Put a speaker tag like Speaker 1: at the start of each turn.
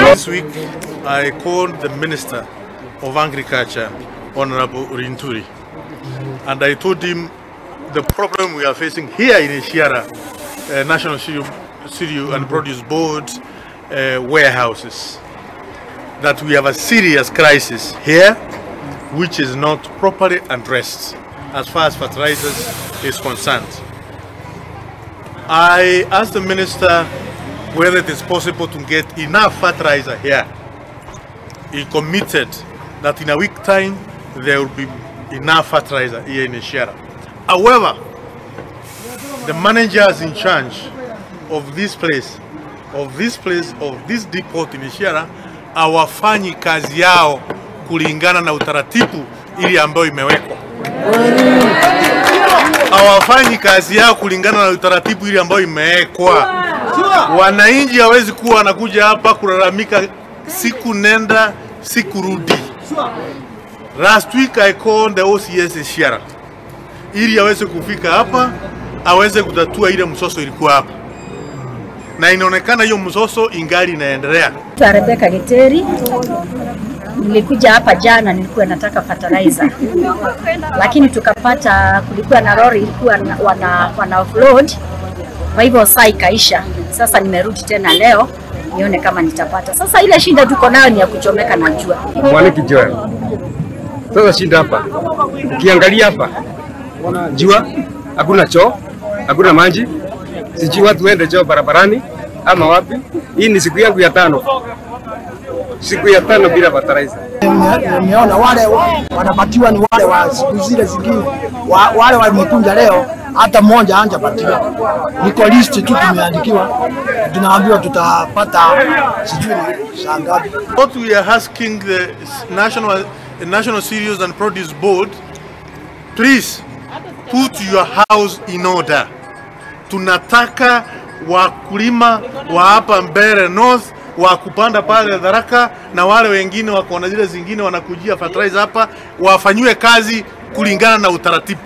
Speaker 1: This week I called the Minister of Agriculture, Honorable Linturi, and I told him the problem we are facing here in Ishiara, National Cereal and Produce Board warehouses, that we have a serious crisis here which is not properly addressed as far as fertilizers is concerned. I asked the minister whether it is possible to get enough fertilizer here. He committed that in a week time there will be enough fertilizer here in Ishiara. However, the managers in charge of this place, of this depot in Ishiara hawafanyi kazi yao kulingana na utaratibu ili ambayo imewekwa. Hawafanyi kazi yao kulingana na utaratibu ili ambayo imewekwa. Wananchi hawezi kuwa wanakuja hapa kulalamika siku nenda siku rudi. Last week I called the OCS Ishiara ili aweze kufika hapa aweze kutatua ile msoso ilikuwa hapa, na inaonekana hiyo msoso ingali inaendelea.
Speaker 2: Rebecca Giteri, nilikuja hapa jana, nilikuwa nataka fertilizer, lakini tukapata kulikuwa na lori ilikuwa wana offload, kwa hivyo saa ikaisha. Sasa nimerudi tena leo nione kama nitapata. Sasa ile shida tuko nayo ni ya kuchomeka na jua.
Speaker 3: Mwaniki Joel. Sasa shida hapa, ukiangalia hapa jua, hakuna choo, hakuna maji, sijui watu waende choo barabarani ama wapi. Hii ni siku yangu ya tano, siku ya tano bila fertilizer.
Speaker 4: Nimeona wale wanapatiwa ni wale wa siku zile zingine, wale wamekunja leo hata mmoja hajapatiwa. Niko list tu tumeandikiwa, tunaambiwa tutapata sijui ni saa ngapi.
Speaker 1: What we are asking the National Cereals and Produce Board, please put your house in order. Tunataka wakulima wa hapa Mbeere North wa kupanda pale Tharaka na wale wengine wako na zile zingine wanakujia fertilizer hapa wafanyiwe kazi kulingana na utaratibu.